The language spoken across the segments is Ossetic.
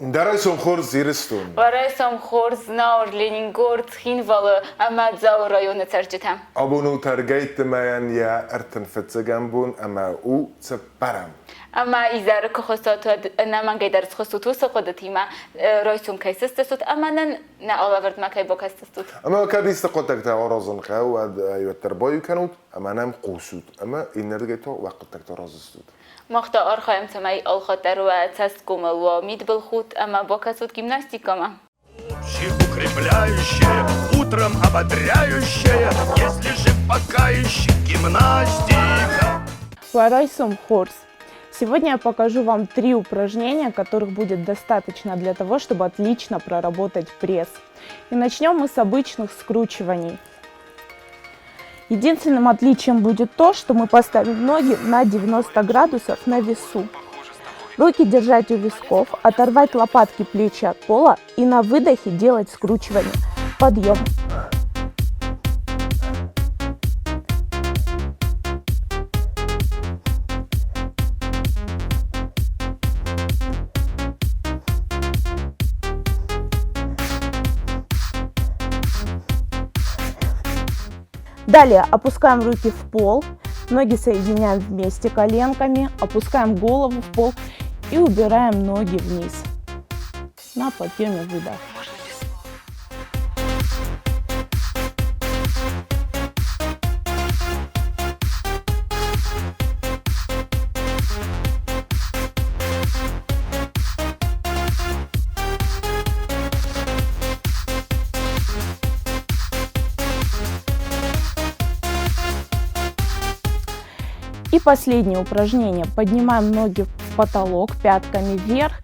Дӕ хорз, Ирыстон! Уӕ райсом хорз, Знауыр, Ленингор, Цхинвалы ӕмӕ Дзауы районы цӕрджытӕ. Абон у тӕргӕйтты мӕйӕн йӕ 35-ӕм бон ӕмӕ у цыппӕрӕм. Ӕмӕ изӕры куы хуыссат, уӕд ӕнӕмӕнгӕй дӕр схуыссут уыцы хъуыдытимӕ, райсом кӕй сыстыстут ӕмӕ нын нӕ алӕвӕрдмӕ кӕй бакӕсдзыстут. Ӕмӕ кӕд исты хъуыддӕгтӕ аразын хъӕуы, уӕд уӕддӕр баиу кӕнут ӕмӕ нӕм хъусут ӕмӕ иннӕрдыгӕй та уӕ хъуыддӕгтӕ араздзыстут. Мах та архайӕм, цӕмӕй алхатт дӕр уӕ цӕсгомыл уа мидбылхудт ӕмӕ бакӕсут гимнастикӕмӕ. Укрепляющая, утром ободряющая, если жив пока еще гимнастика. Уӕ райсом хорз. Сегодня я покажу вам три упражнения, которых будет достаточно для того, чтобы отлично проработать пресс. И начнем мы с обычных скручиваний. Единственным отличием будет то, что мы поставим ноги на 90 градусов на весу. Руки держать у висков, оторвать лопатки, плечи от пола и на выдохе делать скручивание. Подъем. Далее опускаем руки в пол, ноги соединяем вместе коленками, опускаем голову в пол и убираем ноги вниз. На подъеме выдох. И последнее упражнение. Поднимаем ноги в потолок, пятками вверх.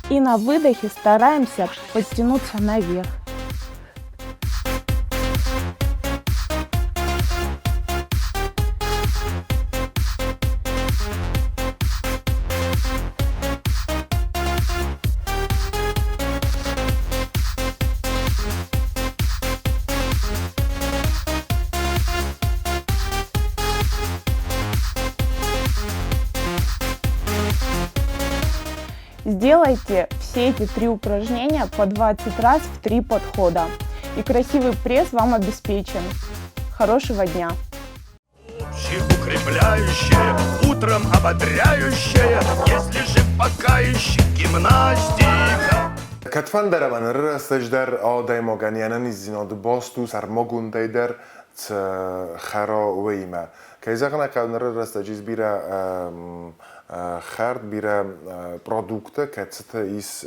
И на выдохе стараемся подтянуться наверх. Сделайте все эти три упражнения по 20 раз в 3 подхода. И красивый пресс вам обеспечен. Хорошего дня! Укрепляющая, утром ободряющая, если жив пока еще гимнастика. Кӕдфӕндӕр ӕмӕ ныры рӕстӕджы дӕр адӕймагӕн йе нӕниздзинады баст у сӕрмагондӕй дӕр цы хӕра, уыимӕ. Кӕй зӕгъын ӕй хъӕуы, ныры рӕстӕджы ис бирӕ хӕрд, бирӕ продукттӕ, кӕцыты ис,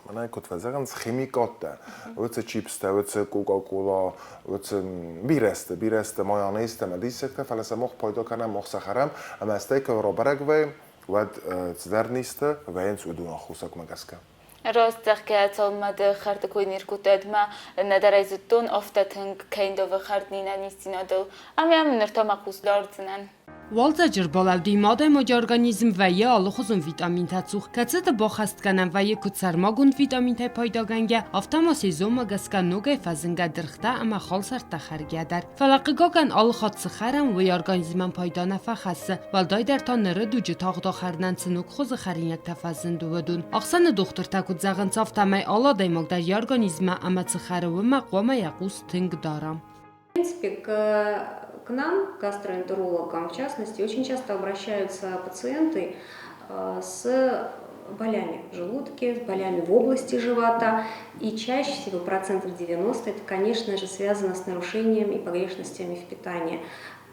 мӕнӕ куыд фӕзӕгъынц, химикаттӕ. Уыцы чипстӕ, уыцы кока-кола, уыцы бирӕ сты, бирӕ сты майонезтӕ ӕмӕ диссӕгтӕ, фӕлӕ сӕ мах пайда кӕнӕм, мах сӕ хӕрӕм, ӕмӕ стӕй куы рабӕрӕг вӕййы, уӕд цыдӕр низтӕ вӕййынц уыдон аххосагмӕ гӕсгӕ. Раст зӕгъгӕ, цалынмӕ ды хӕрды кой не ркодтай, ма нӕдӕр ӕй зыдтон, афтӕ тынг кӕй ндавы хӕрд не нӕниздзинадыл. Ӕмӕ йӕм ныр та мӕ хъус дардзынӕн. Уалдзӕджы рбалӕудимӕ адӕймаджы организм вӕййы алыхуызон витаминтӕ цух, кӕцыты баххӕстгӕнӕн вӕййы куыд сӕрмагонд витаминтӕй пайдагӕнгӕ, афтӕ ма сезонмӕ гӕсгӕ ногӕй фӕзынгӕ дыргътӕ ӕмӕ халсӕрттӕ хӕргӕ дӕр. Фӕлӕ, хъыгагӕн, алы хатт цы хӕрӕм, уый организмӕн пайда нӕ фӕхӕссы, уӕлдайдӕр та ныры дуджы тагъд ахӕрынӕн цы ног хуызы хӕринӕгтӕ фӕзынд, уыдон. Ӕхсӕны дохтыртӕ куыд зӕгъынц, афтӕмӕй алы адӕймаг дӕр йӕ организммӕ ӕмӕ цы хӕры, уымӕ хъуамӕ йӕ хъус тынг дара. В принципе, к нам, гастроэнтерологам, в частности, очень часто обращаются пациенты с болями в желудке, с болями в области живота. И чаще всего, процентов 90, это, конечно же, связано с нарушениями и погрешностями в питании.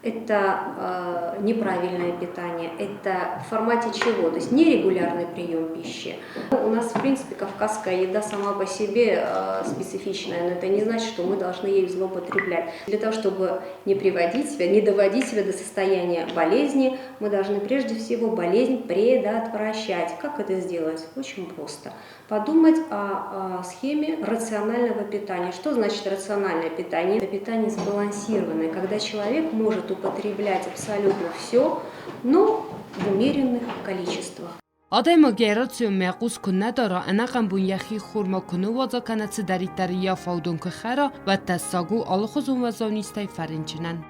Это неправильное питание, это в формате чего? То есть нерегулярный прием пищи. У нас, в принципе, кавказская еда сама по себе специфичная, но это не значит, что мы должны ею злоупотреблять. Для того, чтобы не приводить себя, не доводить себя до состояния болезни, мы должны прежде всего болезнь предотвращать. Как это сделать? Очень просто. Подумать о схеме рационального питания. Что значит рациональное питание? Это питание сбалансированное, когда человек может употреблять абсолютно все, но в умеренных количествах. Адӕймаг йӕ рационмӕ хъус куы нӕ дара, ӕнӕхъӕн бон йӕхи хурмӕ куы ныууадза кӕнӕ цыдӕриддӕр йӕ фаудон куы хӕра, уӕд тӕссаг у алыхуызон уӕззау низтӕй фӕрынчынӕн.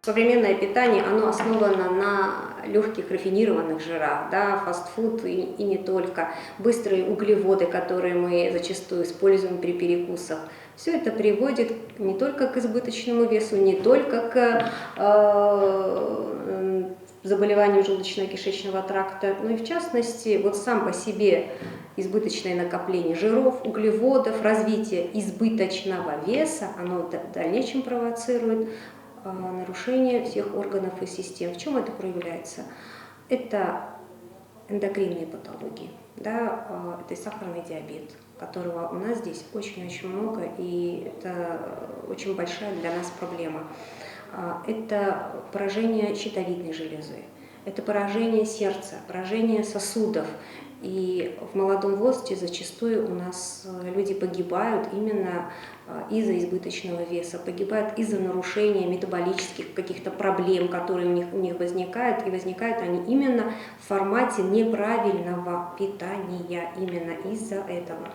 Современное питание, оно основано на легких рафинированных жирах, да, фастфуд и не только, быстрые углеводы, которые мы зачастую используем при перекусах. Все это приводит не только к избыточному весу, не только к заболеванию желудочно-кишечного тракта, но и в частности, вот сам по себе избыточное накопление жиров, углеводов, развитие избыточного веса, оно в дальнейшем провоцирует нарушение всех органов и систем. В чем это проявляется? Это эндокринные патологии, да, это и сахарный диабет, которого у нас здесь очень-очень много, и это очень большая для нас проблема. Это поражение щитовидной железы, это поражение сердца, поражение сосудов. И в молодом возрасте зачастую у нас люди погибают именно из-за избыточного веса, погибают из-за нарушения метаболических каких-то проблем, которые у них возникают. И возникают они именно в формате неправильного питания, именно из-за этого.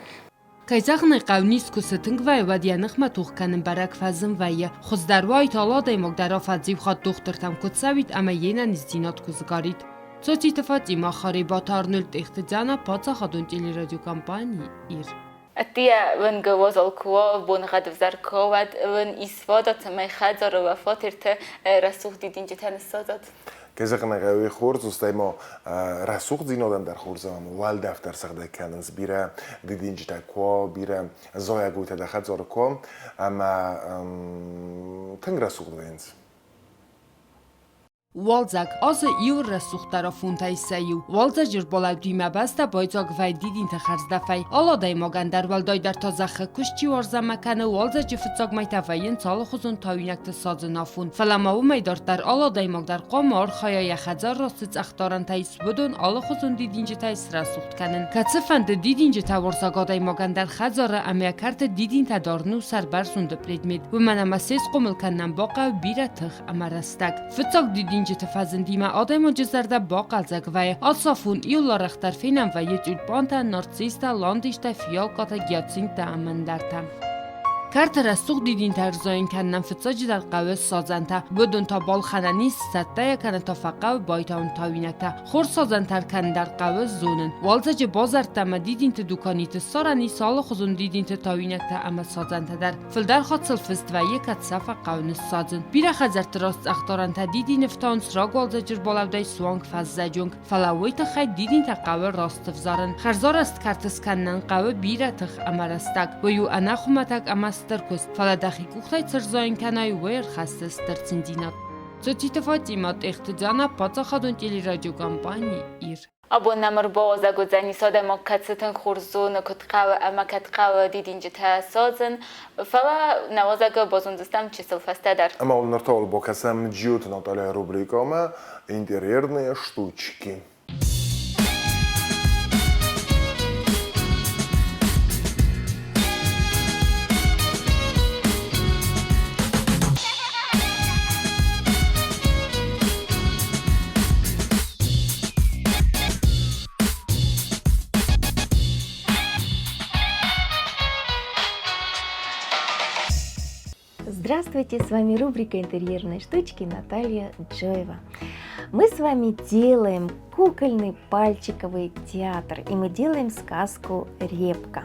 Кӕй зӕгъын ӕй хъӕуы, низ куы сытынг вӕййы, уӕд йӕ ныхмӕ тох кӕнын бӕрӕг фӕзын вӕййы. Хуыздӕр уаид, алы адӕймаг дӕр афӕдз иу хатт дохтыртӕм куы цӕуид ӕмӕ йе нӕниздзинад куы сгарид. Цоциты Фатимӕ, Харебаты Арнольд Эхтыдзяна, паддзахадон телерадиокомпани Ир. Ӕддейӕ уынгы уазал куы уа, боныгъӕд ӕвзӕр куы уа, уӕд уын ис фадат, цӕмӕй хӕдзары уӕ фатерты рӕсугъд дидинджытӕ ныссадзат. Кӕй зӕгъын ӕй хъӕуы, хорз у, стӕй ма рӕсугъддзинадӕн дӕр хорз ӕмӕ уӕлдӕф дӕр сыгъдӕг кӕнынц бирӕ дидинджытӕ куы, бирӕ зайӕгойтӕ дӕ хӕдзары куы, ӕмӕ тынг рӕсугъд вӕййынц. Уалдзӕг азы иу рӕсугъддӕр афонтӕй сӕ иу. Уалдзӕджы рбалӕудимӕ бӕстӕ байдзаг вӕййы дидинты хӕрздӕфӕй. Алы адӕймагӕн дӕр, уӕлдайдӕр та зӕххы куыст чи уарзы ӕмӕ кӕны, уалдзӕджы фыццаг мӕйтӕ вӕййынц алыхуызон тауинӕгты садзын афон. Фӕлӕ ма уымӕй дарддӕр алы адӕймаг дӕр хъуамӕ архайа йӕ хӕдзар раст цы цъӕхдарӕнтӕ ис, уыдон алыхуызон дидинджытӕй срӕсугъд кӕнын. Кӕцыфӕнды дидинджытӕ уарзаг адӕймагӕн дӕр хӕдзары ӕмӕ йӕ кӕрты дидинтӕ дарын у сӕрбӕрзонды предмет, уымӕн ӕмӕ се схъомыл кӕнынӕн бахъӕуы бирӕ тых ӕмӕ рӕстӕг. Фыццаг дидинджыты фӕзындимӕ адӕймаджы зӕрдӕ бахъӕлдзӕг вӕййы. Ацафон иу арӕхдӕр фенӕн вӕййы тюльпантӕ, нарцисстӕ, ландыштӕ, фиалкатӕ, гиацинттӕ ӕмӕ ӕндӕртӕ. Кӕрты рӕсугъд дидинтӕ ӕрзайын кӕнынӕн фыццаджыдӕр хъӕуы садзӕнтӕ. Уыдон та балхӕнӕн ис, цӕттӕйӕ кӕнӕ та фӕхъӕуы байтауын тауинӕгтӕ. Хорз садзӕнтӕ ӕркӕнын дӕр хъӕуы зонын. Уалдзӕджы базӕрттӕ ӕмӕ дидинты дуканиты ссарӕн ис алыхуызон дидинты тауинӕгтӕ ӕмӕ садзӕнтӕ дӕр. Фылдӕр хатт сыл фыст вӕййы, кӕд сӕ фӕхъӕуы ныссадзын. Бирӕ хӕдзӕртты раз цъӕхдарӕнтӕ дидин ӕфтауынц рагуалдзӕджы рбалӕудӕй суанг фӕззӕджы онг, фӕлӕ уый тыххӕй дидинтӕ хъӕуы раст ӕвзарын. Хӕрзарӕзт кӕрты скӕнынӕн хъӕуы бирӕ тых ӕмӕ рӕстӕг. Уый у ӕнӕхуымӕтӕг ӕмӕ стыр куыст, фӕлӕ дӕхи къухтӕй цы рзайын кӕнай, уый ӕрхӕссы стыр циндзинад. Цоциты Фатимӕ, Тъехты Диана, паддзахадон телерадиокомпани Ир. Абон нӕм ӕрбауазӕг уыдзӕнис адӕймаг, кӕцы тынг хорз зоны, куыд хъӕуы ӕмӕ кӕд хъӕуы дидинджытӕ садзын. Фӕлӕ нӕ уазӕгы базондзыстӕм чысыл фӕстӕдӕр. Ӕмӕ уал ныр та уал бакӕсӕм Джиоты Натальяйы рубрикӕмӕ «Интерьерные штучки». Здравствуйте, с вами рубрика «Интерьерные штучки» Наталья Джоева. Мы с вами делаем кукольный пальчиковый театр, и мы делаем сказку «Репка».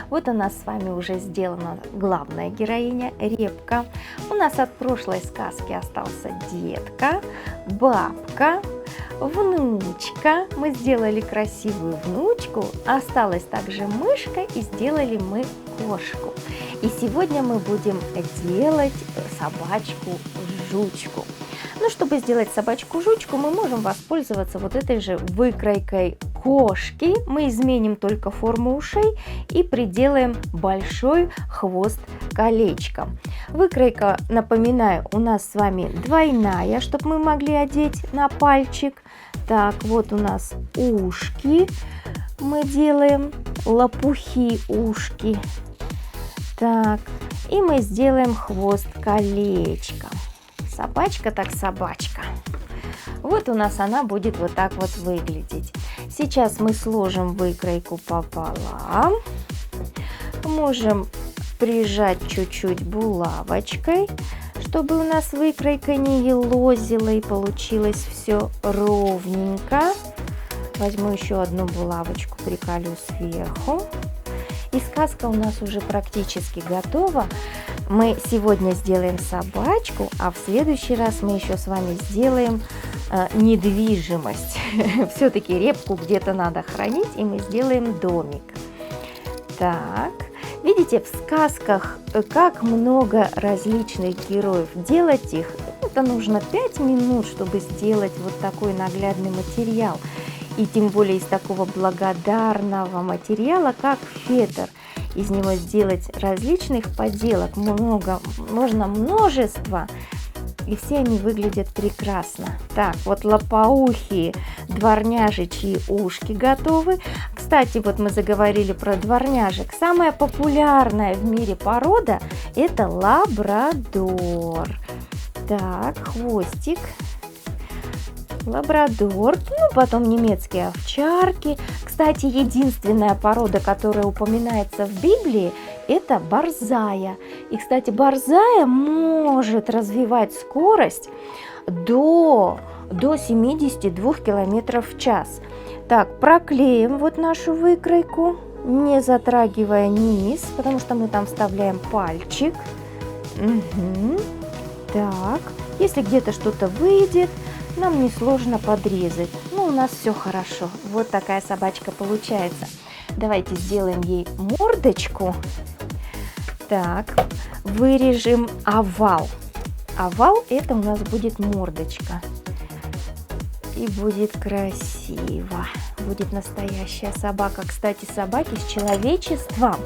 Вот у нас с вами уже сделана главная героиня Репка. У нас от прошлой сказки остался детка, бабка, внучка. Мы сделали красивую внучку, осталась также мышка и сделали мы кошку. И сегодня мы будем делать собачку-жучку. Ну, чтобы сделать собачку-жучку, мы можем воспользоваться вот этой же выкройкой кошки. Мы изменим только форму ушей и приделаем большой хвост колечком. Выкройка, напоминаю, у нас с вами двойная, чтобы мы могли одеть на пальчик. Так, вот у нас ушки мы делаем, лопухи ушки. Так, и мы сделаем хвост колечком. Собачка так собачка. Вот у нас она будет вот так вот выглядеть. Сейчас мы сложим выкройку пополам. Можем прижать чуть-чуть булавочкой, чтобы у нас выкройка не елозила и получилось все ровненько. Возьму еще одну булавочку, приколю сверху. И сказка у нас уже практически готова. Мы сегодня сделаем собачку, а в следующий раз мы еще с вами сделаем недвижимость. Все-таки репку где-то надо хранить, и мы сделаем домик. Так, видите, в сказках как много различных героев. Делать их, это нужно 5 минут, чтобы сделать вот такой наглядный материал. И тем более из такого благодарного материала, как фетр. Из него сделать различных поделок много, можно множество, и все они выглядят прекрасно. Так, вот лопоухие дворняжечьи ушки готовы. Кстати, вот мы заговорили про дворняжек. Самая популярная в мире порода – это лабрадор. Так, хвостик. Лабрадор, ну потом немецкие овчарки. Кстати, единственная порода, которая упоминается в Библии, это борзая. И, кстати, борзая может развивать скорость до 72 километров в час. Так, проклеим вот нашу выкройку, не затрагивая низ, потому что мы там вставляем пальчик. Угу. Так, если где-то что-то выйдет, нам несложно подрезать. Ну, у нас все хорошо. Вот такая собачка получается. Давайте сделаем ей мордочку. Так, вырежем овал. Овал – это у нас будет мордочка. И будет красиво. Будет настоящая собака. Кстати, собаки с человечеством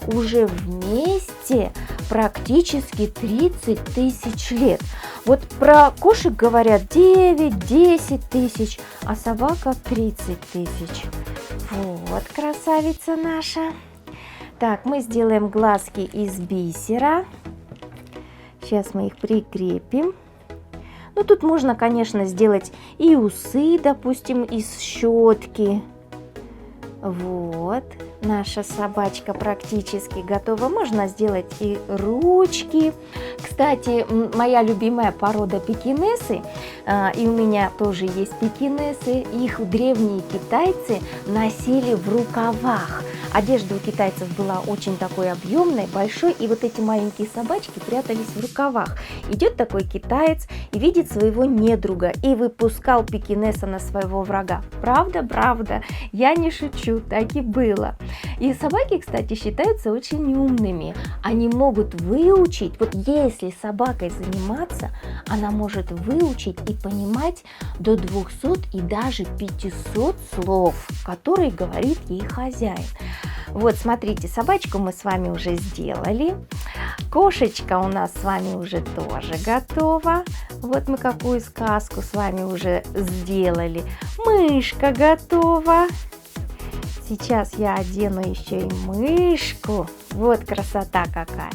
уже вместе практически 30 тысяч лет. Вот про кошек говорят 9-10 тысяч, а собака 30 тысяч. Вот красавица наша. Так, мы сделаем глазки из бисера. Сейчас мы их прикрепим. Ну, тут можно, конечно, сделать и усы, допустим, из щетки. Вот, наша собачка практически готова. Можно сделать и ручки. Кстати, моя любимая порода пекинесы, и у меня тоже есть пекинесы, их древние китайцы носили в рукавах. Одежда у китайцев была очень такой объемной, большой, и вот эти маленькие собачки прятались в рукавах. Идет такой китаец и видит своего недруга, и выпускал пекинеса на своего врага. Правда, правда, я не шучу, так и было. И собаки, кстати, считаются очень умными. Они могут выучить, вот если собакой заниматься, она может выучить и понимать до 200 и даже 500 слов, которые говорит ей хозяин. Вот, смотрите, собачку мы с вами уже сделали. Кошечка у нас с вами уже тоже готова. Вот мы какую сказку с вами уже сделали. Мышка готова. Сейчас я одену еще и мышку. Вот красота какая.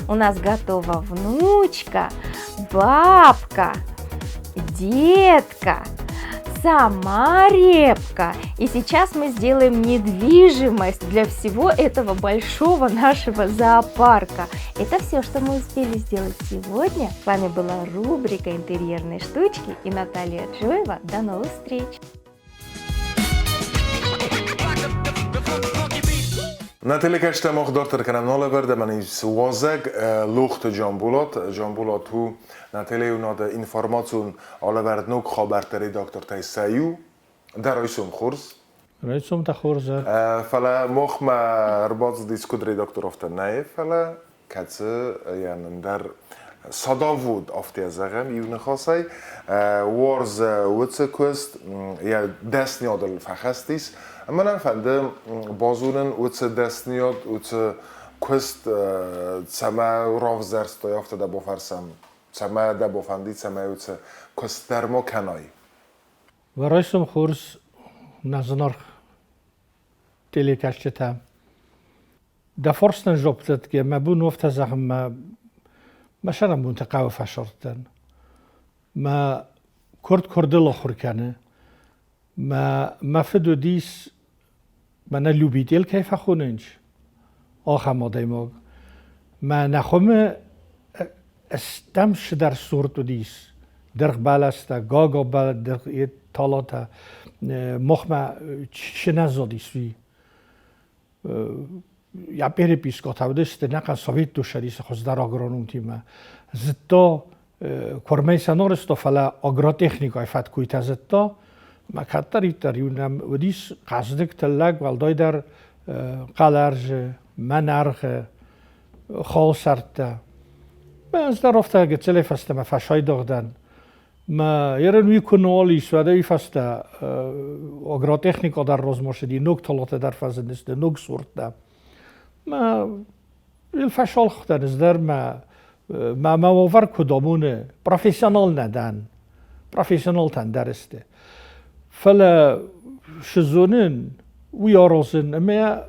У нас готова внучка, бабка, детка, сама репка. И сейчас мы сделаем недвижимость для всего этого большого нашего зоопарка. Это все, что мы успели сделать сегодня. С вами была рубрика «Интерьерные штучки» и Наталья Джоева. До новых встреч! На телекаште мох доктор канам нолеверде ман ис уазег лухт Джамбулат. Джамбулат ху на телеунада информацион алаверд ног хабарте редактор тай саю. Да райсум хурс. Райсум та хурза. Фала мох ма рбац дискуд редактор офта най фала кацы ян дар садавуд афте зағам юны хасай warз уцы куст я десниадл фахастис манан фанде базунен уцы десниад уцы куст цама равзерст яфте да бофарсам цама да бофанди цама уцы куст дармо канай. Варайсум хурс назнар телекашчета. Да форстен жоптет ге ма бун офта захм ما شرم بون تقاوى فشرتن ما كرد كردل خركانه ما فدو ديس ما نلوبيديل كيف خوننش آخر ما ديماغ ما نخم Стӕм цыдӕр сорт уыдис. Дыргъбӕлӕстӕ, гагабӕлӕ талатӕ махмӕ чи нӕ задис, уый. Я перепискӕтӕ уыдысты нӕхъӕн Советты Цӕдисы хуыздӕр агрономтимӕ. Зыдта, куырмӕй сӕ норыста, фӕлӕ агротехникӕйы фӕткойтӕ зыдта. Мӕ кӕддӕриддӕр иу нӕм уыдис хъӕздыг тыллӕг, уӕлдайдӕр хъӕлӕрзы, мӕнӕргъы, халсӕрттӕ. Ӕз дӕр афтӕ гыццылӕй фӕстӕмӕ фӕсайдагъ дӕн. Мӕ ерын уый куы нал ис, уӕд уый фӕстӕ агротехникӕ дӕр размӕ цыди, ног талатӕ дӕр фӕзындысты, ног сорттӕ. Мӕ ил фӕсалх дӕн ӕз дӕр мӕ мӕ мӕ уавӕр куыд амоны, профессионал нӕ дӕн, профессионалтӕн дӕр сты. Фӕлӕ цы зонын, уый аразын ӕмӕ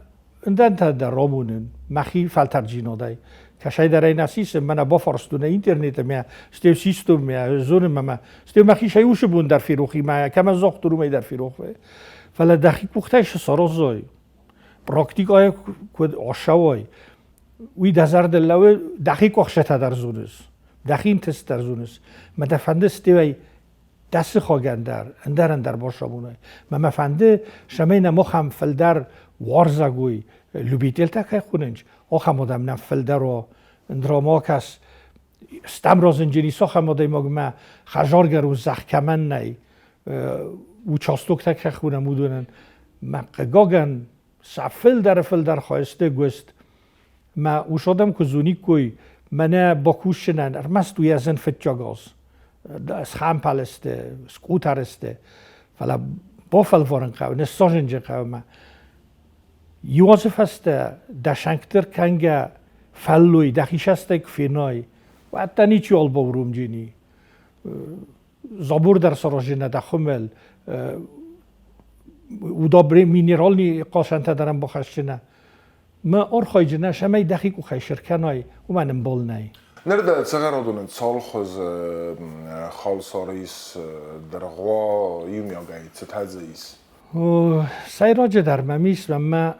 Ӕндӕртӕ дӕр амонын мӕхи фӕлтӕрддзинадӕй. Кӕсӕйдӕр ӕй нӕ сисын, мӕнӕ бафарстон интернеты мӕ, стӕй систон мӕ, зонын мӕ, стӕй мӕхи сӕ усы бон дӕр ферох и мӕ, кӕмӕн загътон, уымӕй дӕр ферох. Фӕлӕ дӕхи къухтӕй цы саразай, практикӕйы куыд ацӕуай, уый дӕ зӕрдыл лӕууы, дӕхи къухсӕтӕ дӕр зоныс, дӕхи ӕнтыст дӕр зоныс. Мӕ дӕ фӕнды стӕй дӕ сыхагӕн дӕр, ӕндӕрӕн дӕр бацамонай. Мӕ мӕ фӕнды, цӕмӕй нӕм ахӕм фылдӕр уарзӕгой любительтӕ кӕй хонынц, ахӕм адӕм нӕм фылдӕр уа. Ӕндӕр кӕс, стӕм разынджын ис ахӕм адӕймагмӕ хӕзаргӕрон зӕхх кӕмӕн нӕй, участоктӕ кӕй хонӕм, уыдонӕн. Мӕ хъыгагӕн, сӕ фылдӕры фылдӕр хай сты гуыст. Мӕ ус адӕм куы зониккой, мӕнӕ бакусынӕн ӕрмӕст уый ӕзын фыццаг аз. Схӕмпӕл сты, скъутӕр сты, фӕлӕ бафӕлварын хъӕуы, ныссазынджы хъӕуы мӕ. Иу азы фӕстӕ дӕ сӕнгтыр кӕнгӕ фӕллой дӕхи састӕй куы фенай, уӕд дӕ ничиуал бауромджени. Забор дӕр саразына дӕ хуымыл, удобре минеральный хъасӕнтӕ дӕр ӕмбахӕсджына. Мӕ архайджына, цӕмӕй дӕхи къухӕй сыркӕнай, уымӕн ӕмбал нӕй. Ныр дӕ цӕхӕрадоны цал хуызы халсар ис, дыргъуа иумиагӕй цытӕ дзы ис? Сӕйраджыдӕр мӕм ис мӕ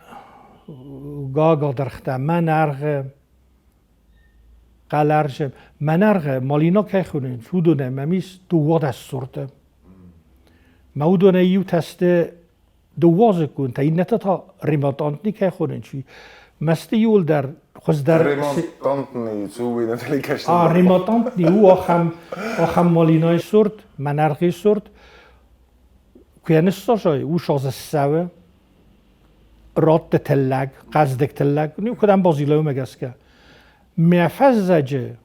гагадыргътӕ, мӕнӕргъы, хъӕлӕрзы. Мӕнӕргъы малина кӕй хонынц, уыдонӕй мӕм ис 12 сорты. Мӕ уыдонӕй иутӕ сты дыууазыкконтӕ, иннӕтӕ та ремонтантни кӕй хонынц, уый. Мӕсты иуылдӕр хуыздӕр... Ремонтантни цу уый нӕ кӕсты. А, ремонтантни у ахӕм, ахӕм малинайы сорт, мӕнӕргъйы сорт. Куы йӕ ныссасай, ус азы ссӕуы, радты тыллӕг, хъӕздыг тыллӕг, ну, куыд ӕм базила, уымӕ гӕсгӕ. Мӕ фӕззӕджы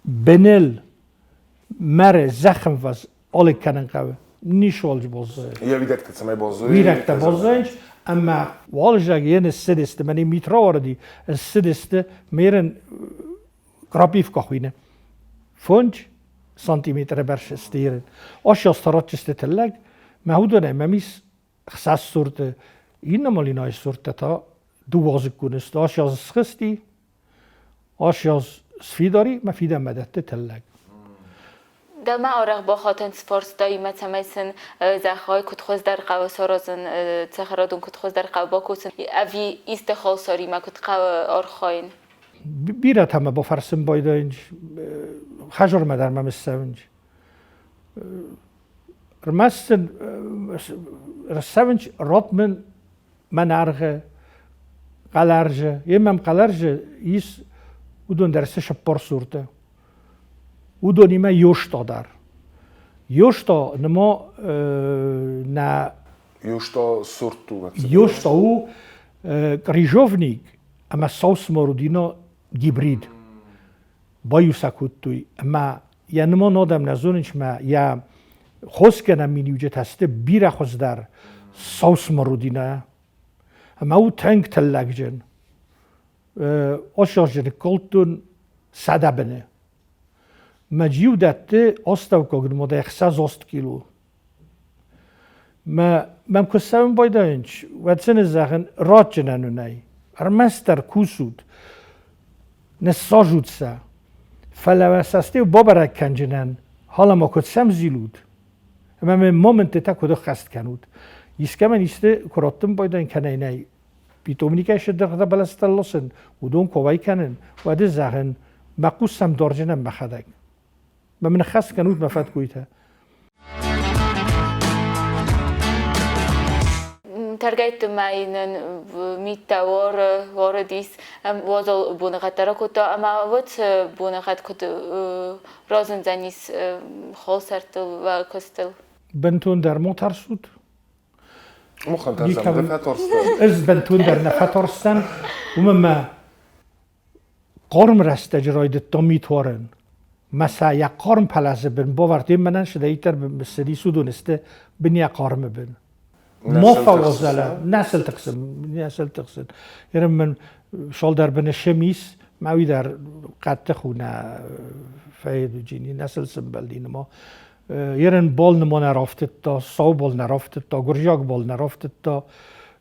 быныл мӕры зӕххӕмвӕз алыг кӕнын хъӕуы. Ничуал баззайы. Йӕ уидӕгтӕ цӕмӕй баззайы? Уидӕгтӕ баззайынц, ӕмӕ уалзӕг йе ссыдысты, мӕнӕ мит рауарыди, ссыдысты, мерын крапивка хуыйны. 5 сантиметры бӕрц сты ерын. Ас таратчысты тыллӕг, мӕ уыдонӕй мӕм ис 6 сорты, иннӕ малинайы сорттӕ та дыууазыккон сты. Ас аз схызти, ас аз сфидар и, мӕ фидӕнмӕ дӕтты тыллӕг. Дӕумӕ арӕх бахатынц фарстаимӕ, цӕмӕй сын зӕгъай, куыд хуыздӕр хъӕуы саразын, цӕхӕрадон куыд хуыздӕр хъӕуы бакусын, ӕви исты халсаримӕ куыд хъӕуы архайын? Бирӕтӕ мӕ бафӕрсын байдайынц, хӕдзармӕ дӕр мӕм ссӕуынц. Ӕрмӕст сын ссӕуынц род мын мӕнӕргъы, хъӕлӕрзы. Йе мӕм хъӕлӕрзы ис, уыдон дӕр сты цыппор сорты. Уыдонимӕ Ёсто дӕр. Ёсто нымо нӕ Ёсто сорт у? Ёсто у крыжовник ӕмӕ сау смородино гибрид. Баиу сӕ кодтой ӕмӕ йӕ нымон адӕм нӕ зонынц мӕ йӕ хосгӕнӕн миниуджытӕ сты бирӕ хуыздӕр сау смородинӕйӕ. Ӕмӕ у тынг тыллӕгджын. Осозы ныккодтон 100 быны. Мӕ иу дӕтты астӕуккаг нымадӕй 68 кило. Мӕ мӕм куы цӕуын байдайынц, уӕд сын зӕгъын, радджынӕн уын ӕй. Ӕрмӕстдӕр кусут, ныссажут сӕ. Фӕлӕ уӕ сӕ бабӕрӕг кӕнджынӕн, халама куыд сӕм зилут, ӕмӕ мӕ моменты та куыд ӕххӕст кӕнут. Искӕмӕн исты куы раттын байдайын кӕнӕ нӕй, питомникӕй цы дыргътӕ бӕлӕстӕ ласын, уыдон куы уӕй кӕнын, уӕд зӕгъын, Мӕ хъус сӕм дорджынӕн мӕхӕдӕг. Мӕ мын хӕс кӕнут мӕ фӕткъуйтӕ. Тӕргӕйтты мӕйнын миттӕ уорыдис, уозол боныгъӕдтӕ ракодта ӕмӕ уыд боныгъӕд куыд разындзӕнис холсӕрттыл уӕ куыстыл? Бынтондӕр мо тӕрсут? Мухантӕ фӕтарстӕн. Ӕз бынтондӕр нӕ фӕтарстӕн, уымӕн мӕ хъарм рӕстӕджы райдыдта мит уарын. Мӕ сӕ йӕ хъарм пӕлӕзы бын бавӕрдтой мӕнӕн цыдӕриддӕр цыдис, уыдон сты бын йӕ хъармы бын. Ма фӕуазӕлӕ, нӕ сыл тыхсын, нӕ сыл тыхсын. Ерын мын шалдӕр быны шемис, мӕ уый дӕр хъӕддых у нӕ фӕедуджини, нӕ сыл сымбӕлди ныма. Ерын бол ныма нӕ рафтыдта, сау бол нӕ рафтыдта, гуырзиаг бол нӕ рафтыдта,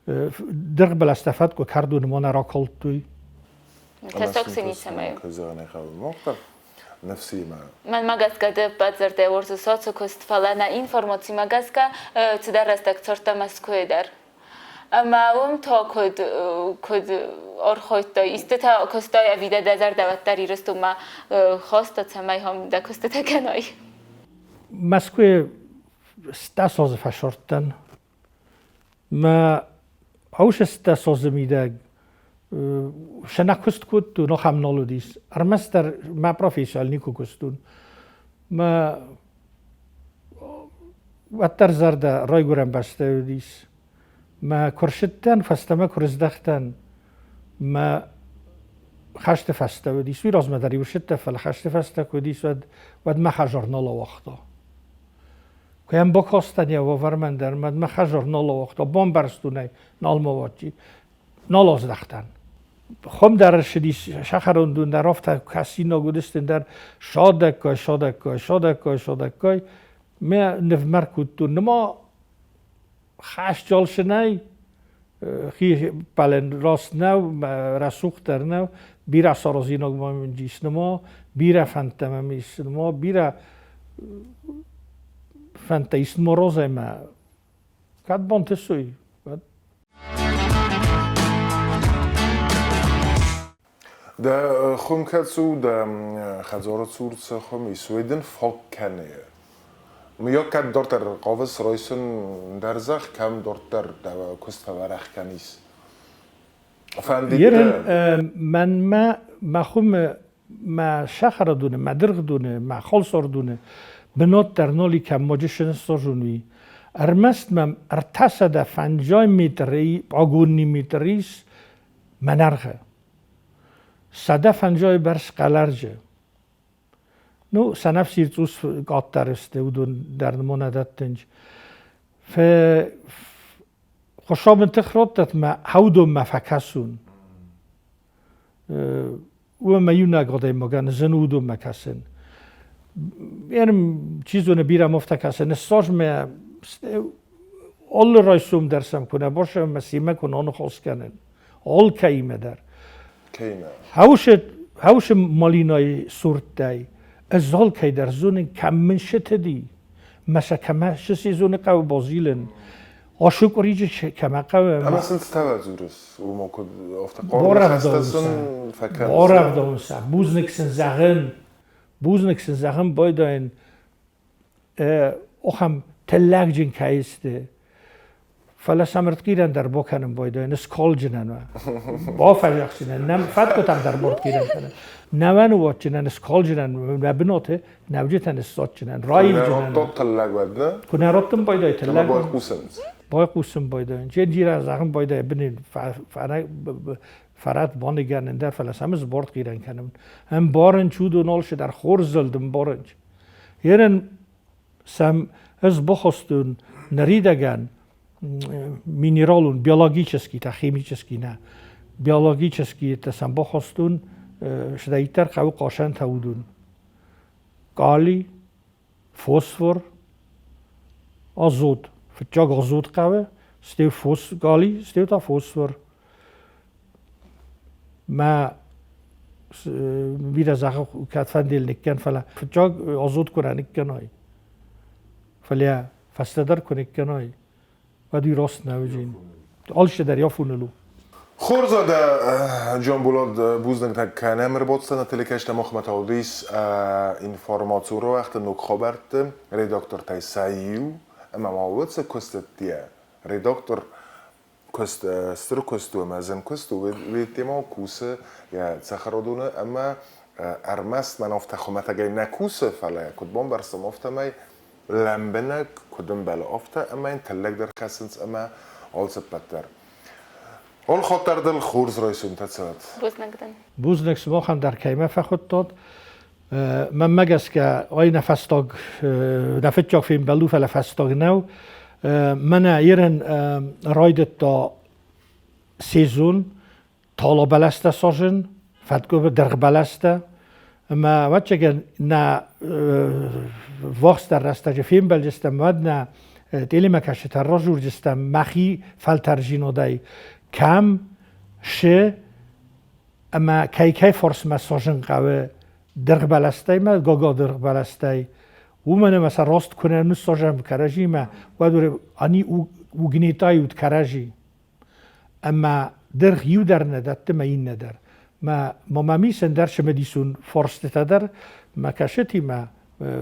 дыргъ бӕлӕстӕ фӕткъуы кӕрдо ныма нӕ ракалдтой. Тӕссаг сын ницӕмӕй у. Мӕнмӕ гӕсгӕ ды ӕппӕт зӕрдӕ уарзыс ацы куыст, фӕлӕ нӕ информацимӕ гӕсгӕ цыдӕр рӕстӕг цардтӕ Мӕскуыйы дӕр. Ӕмӕ уым та куыд, куыд архайдтай? Истытӕ куыстай ӕви дӕ дӕ зӕрдӕ уӕддӕр Ирыстонмӕ хаста, цӕмӕй ам дӕ куыстытӕ кӕнай? Мӕскуыйы 100 азы фӕсардтӕн. Мӕ ӕвзӕрстӕ созы мидӕг сӕ нӕ куыст кодтон, ахӕм нал уыдис. Ӕрмӕстдӕр мӕ профессионал никуы куыстон. Мӕ уӕддӕр зӕрдӕ райгуырӕн бӕстӕ уыдис. Мӕ куы рсыдтӕн, фӕстӕмӕ куы рыздӕхтӕн, мӕ хӕсты фӕстӕ уыдис. Уый размӕ дӕр иу рсыдтӕ, фӕлӕ хӕсты фӕстӕ куы уыдис, уӕд, уӕд мӕ хӕдзар нал ауагъта. Куы йӕм бакастӕн йӕ уавӕрмӕ дӕр, мӕ хӕдзар нал ауагъта, бамбӕрстон ӕй, нал мӕ уадзи, нал аздӕхтӕн. Хом дӕр ссыдис сахарондон дӕр, афтӕ кӕсинаг уыдысты дӕр садӕггай, садӕггай, садӕггай, садӕггай. Мӕ нывмӕ кодтон, ныма хӕстджалсынӕй хи ппӕлӕн раст нӕу, рӕсугъддӕр нӕу, бирӕ саразинаг мӕм ис ныма, бирӕ фӕндтӕ мӕм ис ныма, бирӕ фӕндтӕ ис ныма розӕй мӕ кӕд бантысой, уӕд. Дӕ хуым кӕцы у, дӕ хӕдзары цур цы хуым ис, уый дын фаг кӕны? Мыййаг кӕд дарддӕр хъавыс райсын ӕндӕр зӕхх, кӕм дарддӕр дӕ куыст фӕуӕрӕх кӕнис? Фӕндид дӕ? Ерын мӕнмӕ мӕ хуымы, мӕ сахарадоны, мӕ дыргъдоны, мӕ халсардоны бынат дӕр нал и, кӕм маджы сынсажон уый. Ӕрмӕст мӕм 350 метры, пъагонный метр ис мӕнӕргъы. 150 бӕрц хъӕлӕрджы. Ну, сӕнӕфсир цъус къаддӕр сты, уыдон дӕр нымона дӕттынч. Хуыцау мын тых радтӕд мӕ хӕудонмӕ фӕкӕсун. Уымӕн мӕ иунӕг адӕймагӕн зын у уыдонмӕ кӕсын. Ерм, чи зоны, бирӕ мофтӕ кӕсын. Ссаж мӕ алы райсом дӕр сӕм куы нӕ босӕм, мӕ семӕ куы нӕ аныхас кӕнын. Алкӕимӕ дӕр. Кӕимӕ? Хаусы, хаусы малинайы сурттӕй ӕз алкӕй дӕр зонын, кӕм мын сытыди, мӕ сӕ кӕмӕ цы сезоны хъӕуы базилын, ашы къуыриджы кӕмӕ хъӕуы. Ӕмӕ сын цытӕ дзурыс? Уымӕ куыд афтӕ хъарм сын фӕкӕныс? Барӕвдауын сӕ, бузныг сын зӕгъын, бузныг сын зӕгъын байдайын, ахӕм тыллӕгджын кӕй сты. Фӕлӕ сӕм ӕртхъирӕн дӕр бакӕнын байдайын, скалджынӕн уа. Бафӕдзӕхсынӕн, нӕм фӕткъуытӕм дӕр бартхъирӕн кӕнын. Нӕуӕн уатджынӕн, скалджынӕн, мӕ бынаты нӕуджытӕн ссадджынӕн, раивджынӕн. Куы нӕ тыллӕг уӕд, нӕ? Куы нӕ раттын байдай тыллӕг. Байхъусынц. Байхъусын байдайын. Дженджирӕ зӕгъын байдай, быны фӕрӕт баныгӕнын дӕр, фӕлӕ сӕм ӕз бартхъирӕн кӕнын. Ӕмбарын чудон алчидӕр хорз зылд ӕмбарын. Ерын сӕм ӕз бахастон ныридӕгӕн минералон, биологический та химический нӕ, биологический та сӕм бахастон сдӕйддӕр хъӕуы хъасӕнтӕ уыдон. Калий, фосфор, азот. Фыццаг азот хъӕуы, стӕй фос, калий, стӕй та фосфор. Мӕ бирӕ зӕгъы кӕд фӕндил никкӕн, фӕлӕ фыццаг азот куы нӕ никкӕной, фӕлӕ фӕстӕдӕр куы никкӕной, уӕд уый раст нӕ уыдзӕн. Алчидӕр йӕ фоныл у. Хорз уӕдӕ, Джамбулат, бузныг дӕ кӕнӕм ӕрбацыдтӕ нӕ телекӕсджытӕ махмӕ та уыдис информацион рауагъды ног хабӕртты редактортӕй сӕ иу, ӕмӕ ма уыцы куыстытӕ редактор куыст стыр куыст у ӕмӕ зын куыст у, уый темӕ кусы йӕ цӕхӕрадоны ӕмӕ ӕрмӕст мӕн афтӕ хуымӕтӕгӕй нӕ кусы, фӕлӕ куыд бамбӕрстам, афтӕмӕй лӕмбынӕг куыд ӕмбӕлы, афтӕ ӕмӕ йын тыллӕг дӕр хӕссынц ӕмӕ алцыппӕт дӕр. Олхот дӕр дыл хорз райсомтӕ цӕуӕд. Бузныг дын. Бузныг сымахӕн дӕр кӕй мӕ фӕхуыдтат. Мӕнмӕ гӕсгӕ, ай нӕ фӕстаг, нӕ фыццаг фембӕлд у, фӕлӕ фӕстаг нӕу. Мӕнӕ ерын райдыдта сезон тала бӕлӕстӕ сажын, фӕткъуы дыргъ бӕлӕстӕ. Ӕмӕ, ӕвӕццӕгӕн, нӕ ввахсдӕр рӕстӕджы фембӕлдыстӕм, уӕд нӕ телемӕкӕсджытӕ разурдзыстӕм мӕхи фӕлтӕрдзинадӕй, кӕм шы ӕмӕ кӕй кӕй фарсмӕ сажын хъӕуы дыргъбӕлӕстӕй ма гага дыргъбӕлӕстӕй, уымӕн ӕмӕ сӕ раст куы нӕ ныссажӕм кӕрӕдзимӕ, уӕд они угнетают кӕрӕдзи. Ӕмӕ дыргъ иу дӕр нӕ дӕтты мӕ иннӕ дӕр. Мӕ мӕм ис ӕндӕр цымыдисон фарстытӕ дӕр мӕ кӕсытимӕ,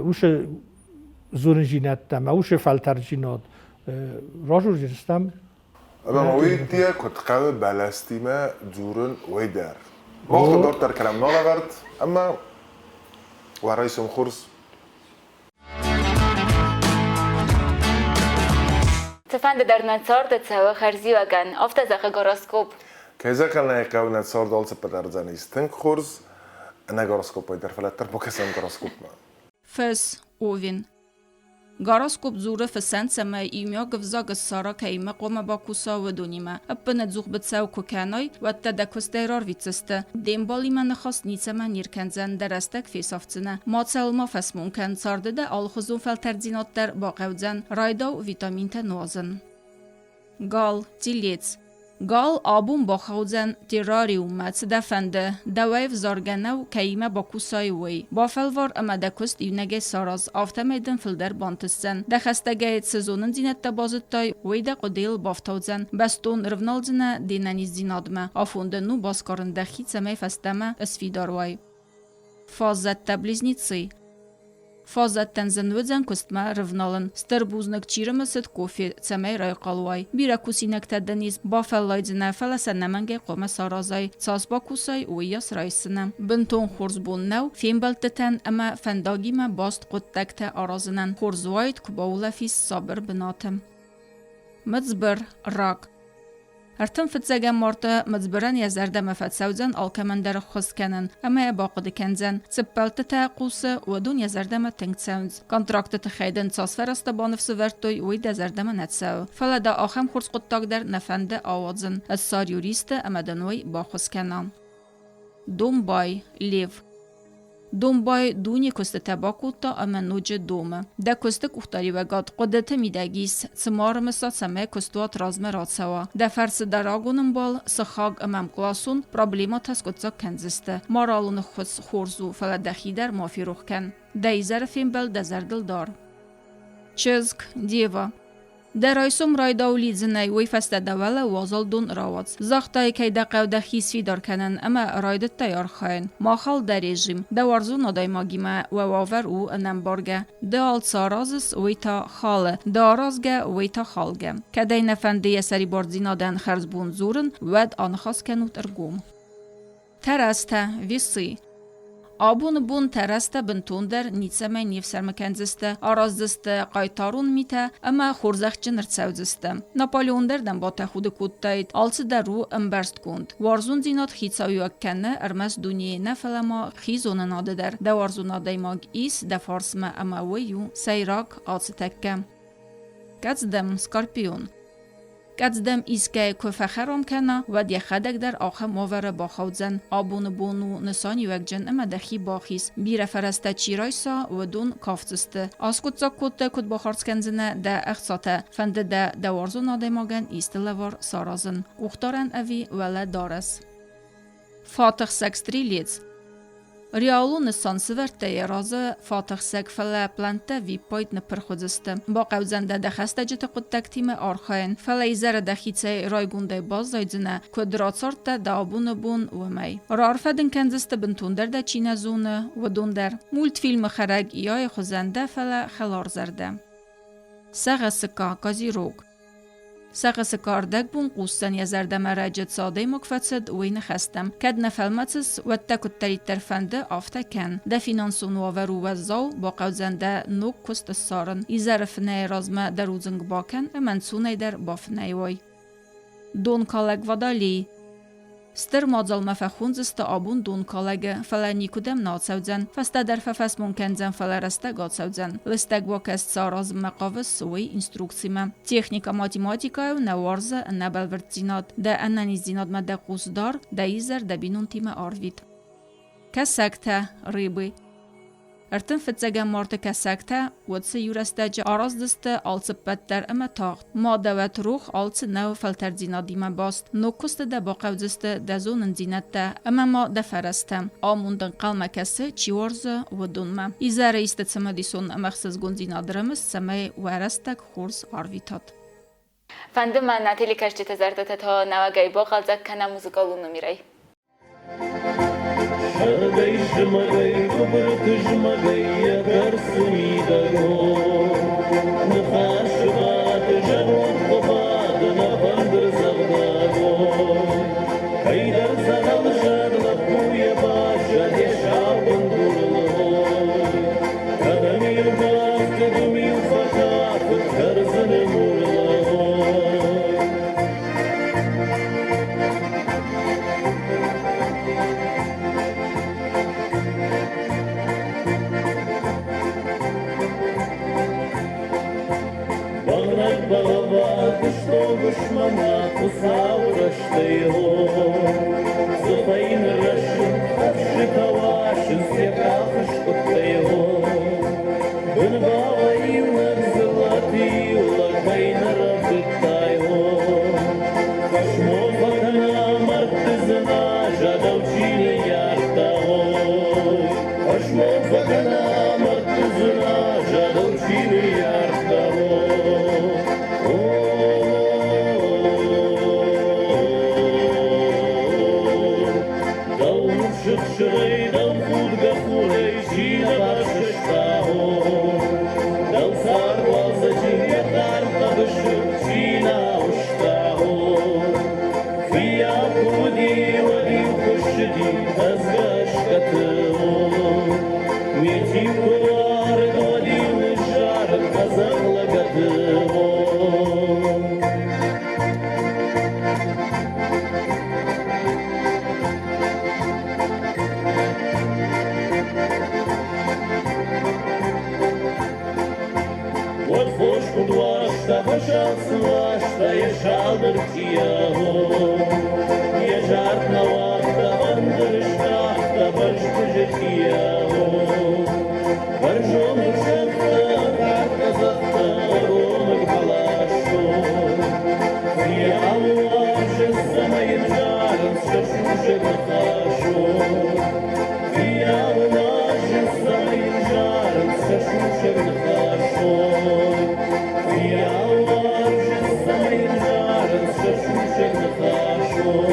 уыцы зонындзинӕдтӕ мӕ уыцы фӕлтӕрддзинад разурдзыстӕм. Ӕмӕ ма уый дӕ куыд хъӕуы бӕлӕстимӕ дзурын, уый дӕр. Мах та дарддӕр кӕнӕм налӕвӕрд ӕмӕ уӕ райсом хорз. Цыфӕнды дӕр нӕ царды цӕуы хӕрзиуӕгӕн, афтӕ зӕгъы гороскоп. Кӕй зӕгъын ӕй хъӕуы, нӕ цард алцыппӕт ӕрдзӕнис тынг хорз, ӕнӕ гороскопӕй дӕр, фӕлӕ дӕр бакӕсӕм гороскопмӕ. Фыс, Овен. Гороскоп дзуры фысӕн, цӕмӕй иумиаг ӕвзаг ссара кӕимӕ хъуамӕ бакуса, уыдонимӕ. Ӕппынӕдзух быцӕу куы кӕной, уӕд дӕ дӕ куыстӕй рарвитдзысты. Де мбалимӕ ныхас ницӕмӕ не ркӕндзӕн, дӕ рӕстӕг фесафдзынӕ. Мацӕуыл ма фӕсмон кӕн, царды дӕ алыхуызон фӕлтӕрддзинад дӕр бахъӕудзӕн, райдау витаминтӕ нуазын. Гал, телец. Гал абон бахаудзӕн террариуммӕ, цы дӕ фӕнды, дӕуӕй ӕвзаргӕ нӕу, кӕимӕ бакусай, уый. Бафӕлвар ӕмӕ дӕ куыст иунӕгӕй сараз, афтӕмӕй дын фылдӕр бантысдзӕн. Дӕ хӕстӕгӕй цы зонындзинӕдтӕ базыдтай, уый дӕ хъуыдыйыл бафтаудзӕн. Бӕстон рывналдзынӕ де нӕниздзинадмӕ. Афон дын у басгарын дӕхи, цӕмӕй фӕстӕмӕ ысфидар уай. Фаззӕттӕ-близнецы. Фаззӕттӕн зын уыдзӕн куыстмӕ рывналын. Стыр бузныг чи рымысыд кофе, цӕмӕй райхъал уай. Бирӕ кусинӕгтӕ дын ис, бафӕллайдзынӕ, фӕлӕ сӕ нӕмӕнгӕй хъуамӕ саразай. Цас бакусай, уыйас райсдзынӕ. Бынтон хорз бон нӕу фембӕлдтытӕн ӕмӕ фӕндагимӕ баст хъуыддӕгтӕ аразынӕн. Хорз уаид, куы баулӕфис сабыр бынаты. Мыдзбыр, рак. Ӕртын фыццӕгӕм марты Мыдзбырӕн йӕ зӕрдӕмӕ фӕцӕудзӕн алкӕмӕн дӕр ӕххуыс кӕнын ӕмӕ йӕ бахъуыды кӕндзӕн. Цы ппӕлттытӕ хъусы, уыдон йӕ зӕрдӕмӕ тынг цӕуынц. Контракты тыххӕй дын цас фӕрӕзтӕ баныфсӕвӕрдтой, уый дӕ зӕрдӕмӕ нӕ цӕуы. Фӕлӕ дӕ ахӕм хорз хъуыддаг дӕр нӕ фӕнды ауадзын. Ссар юристы ӕмӕ дын уый баххуыс кӕна. Домбай, Лев. Домбай дуне куыстытӕ бакодта ӕмӕ ноджы домы. Дӕ куысты къухдариуӕгад хъуыдыты мидӕг ис, цыма ӕрымыса, цӕмӕй куыстуат размӕ рацӕуа. Дӕ фӕрцы дӕ рагон ӕмбал, сыхаг ӕмӕ ӕмкъласон проблемӕтӕ скъуыддзаг кӕндзысты. Моралон ӕххуыс хорз у, фӕлӕ дӕхи дӕр ма ферох кӕн. Дӕ изӕры фембӕлд дӕ зӕрдыл дар. Чызг, Дева. Дӕ райсом райдау лидзынӕй, уый фӕстӕ дӕ уӕлӕ уазал дон рауадз. Загътай, кӕй дӕ хъӕуы дӕхи сфидар кӕнын ӕмӕ райдыдтай архайын. Махал дӕ режим, дӕ уарзон адӕймагимӕ уӕ уавӕр у ӕнӕмбаргӕ. Ды алцы аразыс, уый та халы, ды аразгӕ, уый та халгӕ. Кӕд ӕй нӕ фӕнды йӕ сӕрибардзинадӕн хӕрзбон дзурын, уӕд аныхас кӕнут ӕргом. Тӕрӕзтӕ, весы. Абоны бон тӕрӕзтӕ бынтондӕр ницӕмӕй не фсӕрмы кӕндзысты, араздзысты хъайтарон митӕ ӕмӕ хорзӕхджын ӕрцӕудзысты. Наполеон дӕр дӕм батӕхуды кодтаид, алцыдӕр у ӕмбӕрстгонд. Уарзондзинад хицауиуӕг кӕны ӕрмӕст дунейы нӕ, фӕлӕ ма хизонынады дӕр. Дӕ уарзон адӕймаг ис дӕ фарсмӕ ӕмӕ уый у сӕйраг ацытӕккӕ. Кӕцдӕм, Скорпион. Кӕд дӕм искӕй куы фӕхӕрам кӕна, уӕд йӕхӕдӕг дӕр ахӕм уавӕры бахаудзӕн. Абоны бон у нысаниуӕгджын ӕмӕ дӕхи бахиз. Бирӕ фӕрӕзтӕ чи райса, уыдон кафдзысты. Аскъуыддзаг кодтай, куыд бахардз кӕндзынӕ дӕ ӕхцатӕ, фӕнды дӕ дӕ уарзон адӕймагӕн исты лӕвар саразын. Къухдарӕн ӕви уӕлӕдарӕс? Фатыхсӕг стрелец. Реалон нысан сывӕрдта йӕ разы фатӕхсӕг, фӕлӕ плӕнттӕ виппайд ныппырх уыдзысты. Бахъӕудзӕн дӕ дӕ хӕстӕджыты хъуыддӕгтимӕ архайын, фӕлӕ изӕры дӕхицӕй райгондӕй баззайдзынӕ, куыд рацардтӕ дӕ абоны бон, уымӕй. Раарфӕ дын кӕндзысты, бынтондӕр дӕ чи нӕ зоны, уыдон дӕр. Мультфильмы хӕрӕг Иайы хуызӕн дӕ, фӕлӕ хӕларзӕрдӕ. Сӕгъӕсыка, Козерог. Сӕгъӕсыка ӕрдӕгбон хъусдзӕн йӕ зӕрдӕмӕ рӕджы цы адӕймаг фӕцыд, уый ныхӕстӕм. Кӕд нӕ фӕлмӕцыс, уӕд дӕ куыддӕриддӕр фӕнды, афтӕ кӕн. Дӕ финансон уавӕр у уӕззау, бахъӕудзӕн дӕ ног куыст ссарын. Изӕры фынӕйы размӕ дӕ рудзынг бакӕн ӕмӕ ӕнцонӕй дӕр бафынӕй уай. Донкалӕг Водолей. Стыр мадзалмӕ фӕхондзысты абон донкалӕгы, фӕлӕ никуыдӕм нӕ ацӕудзӕн. Фӕстӕдӕр фӕфӕсмон кӕндзӕн, фӕлӕ рӕстӕг ацӕудзӕн. Лыстӕг бакӕс цы аразынмӕ хъавыс, уый инструкцимӕ. Техникӕ математикӕйау нӕ уарзы ӕнӕбӕлвырддзинад. Дӕ ӕнӕниздзинадмӕ дӕ хъус дар, дӕ изӕр дӕ бинонтимӕ арвит. Кӕсӕгтӕ, рыбы. 35-ӕм марты кӕсӕгтӕ уыцы иу рӕстӕджы араздзысты алцыппӕт дӕр ӕмӕ тагъд. Ма дӕуӕт рох, алцы нӕу фӕлтӕрддзинадимӕ баст. Ног куысты дӕ бахъӕудзысты дӕ зонындзинӕдтӕ ӕмӕ ма дӕ фӕрӕзтӕ. Амонд ӕнхъӕлмӕ кӕсы, чи уарзы, уыдонмӕ. Изӕры исты цымыдисон ӕмӕ ӕхсызгондзинад рымыс, цӕмӕй уӕ рӕстӕг хорз арвитат. Фӕнды мӕ нӕ телекӕсджыты зӕрдӕтӕ та нӕуӕгӕй бахъӕлдзӕг кӕна музыкалон номерӕй. Сӕрдӕй зымӕгӕй, къуыбырты зымӕгӕй йӕ кӕрцы мидӕг Ныхасы бады зӕронд хъуыбады нӕ фӕндырдзӕгъдӕг Кӕйдӕр дзӕгъӕлзад лӕппуйӕ баззад йӕ сау бындурыл Кӕдӕм-иу бафтыд, уым-иу фӕкафыд кӕрдзыны мурыл. Бӕгънӕг бӕгъӕввад стогуысмӕ Хуыцауы рӕстӕй Дзыхӕй ныррӕсыд хӕфсытӕ уасынц йӕ къахы скъуыдтӕй. Бынбауа иунӕг дзыллӕты-иу лӕгӕй нӕ рӕвдыдтай. Фӕсмон фӕкӕна мӕрдты дзыназӕдау чи ныййардта. Фӕсмон фӕкӕна мӕрдты дзыназӕдау чи ныййардта. Дӕу сыхсырӕй, дӕу худгӕ хурӕй чи нӕ бафсӕста, Дӕу цард уалдзӕджы йӕ хъарм хъӕбысы чи нӕ ауызта. Фыййау куы уыди, уӕд-иу хуыссыди ӕзгӕ-ӕзгӕты. Мит-иу куы уарыд, уӕд-иу ныззарыд къӕдзӕх лӕгӕты. Уӕд фос куыд уарзта, фӕсал цы ласта, йӕ салдыр чъиаго. Йӕ зард нӕ уагъта, фӕндыр скъахта, бӕзгуызы чъиаго. Бӕрзонд зӕгътӕ, кӕртӕ зӕгътӕ, ромыг бӕлассон. Фийау уарзы, цӕмӕй йын зарынц сӕ сусӕг ныхасон. Фийау уарзы, цӕмӕй йын зарынц сӕ сусӕг ныхасон. Фийау уарзы, цӕмӕй йын зарынц сӕ сусӕг ныхасон.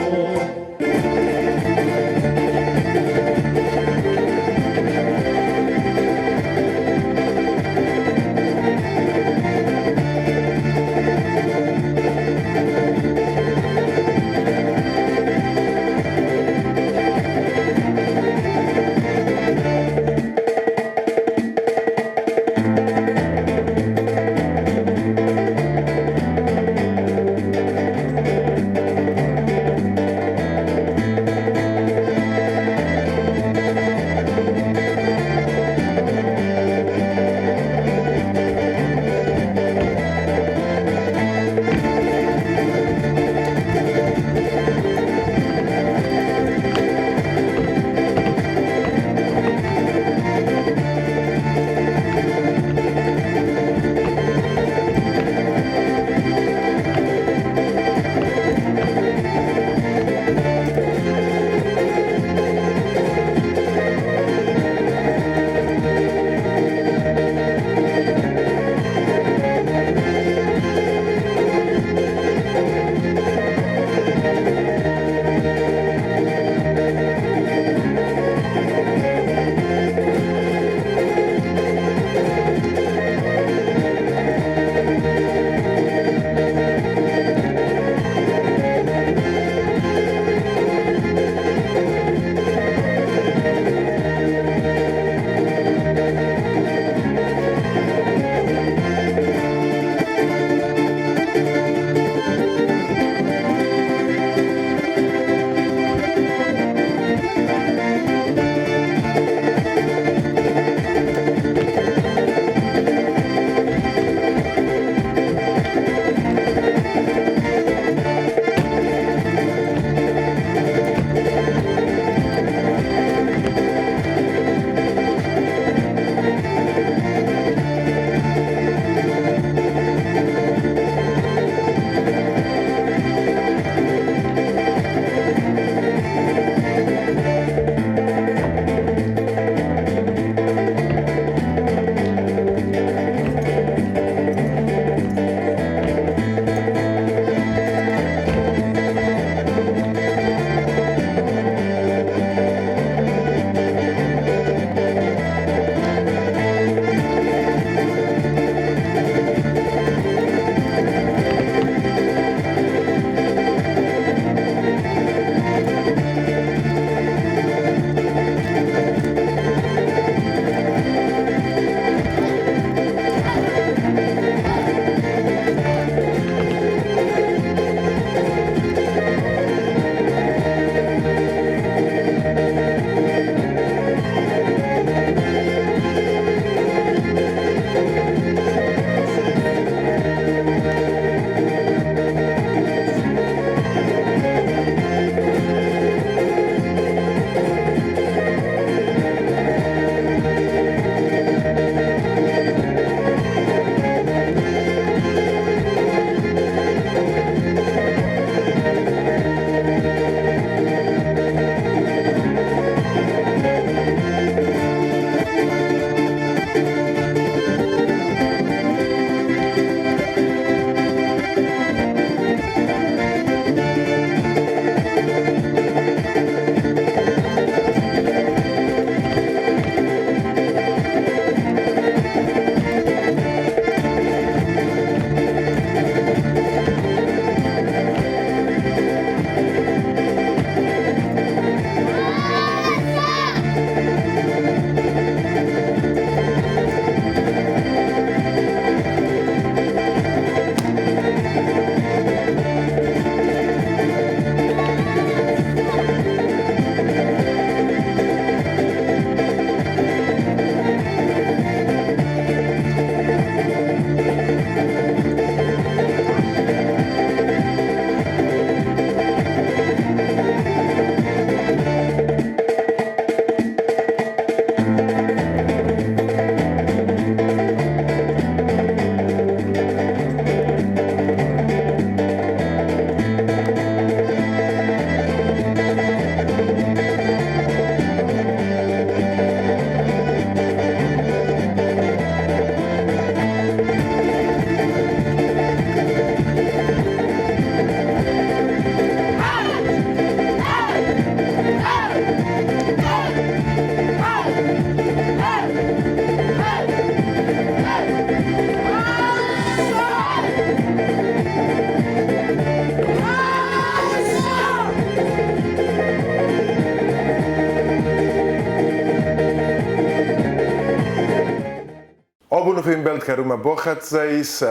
Абоны фембӕлд кӕронмӕ бахӕццӕ ис,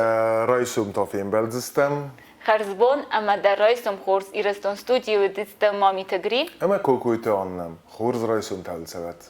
райсом та фембӕлдзыстӕм. Хӕрзбон ӕмӕ дӕ райсом хорз Ирыстон студийы уыдысты Мамиты Гри ӕмӕ Кокойты Аннӕ. Хорз райсом тӕлцӕвӕт.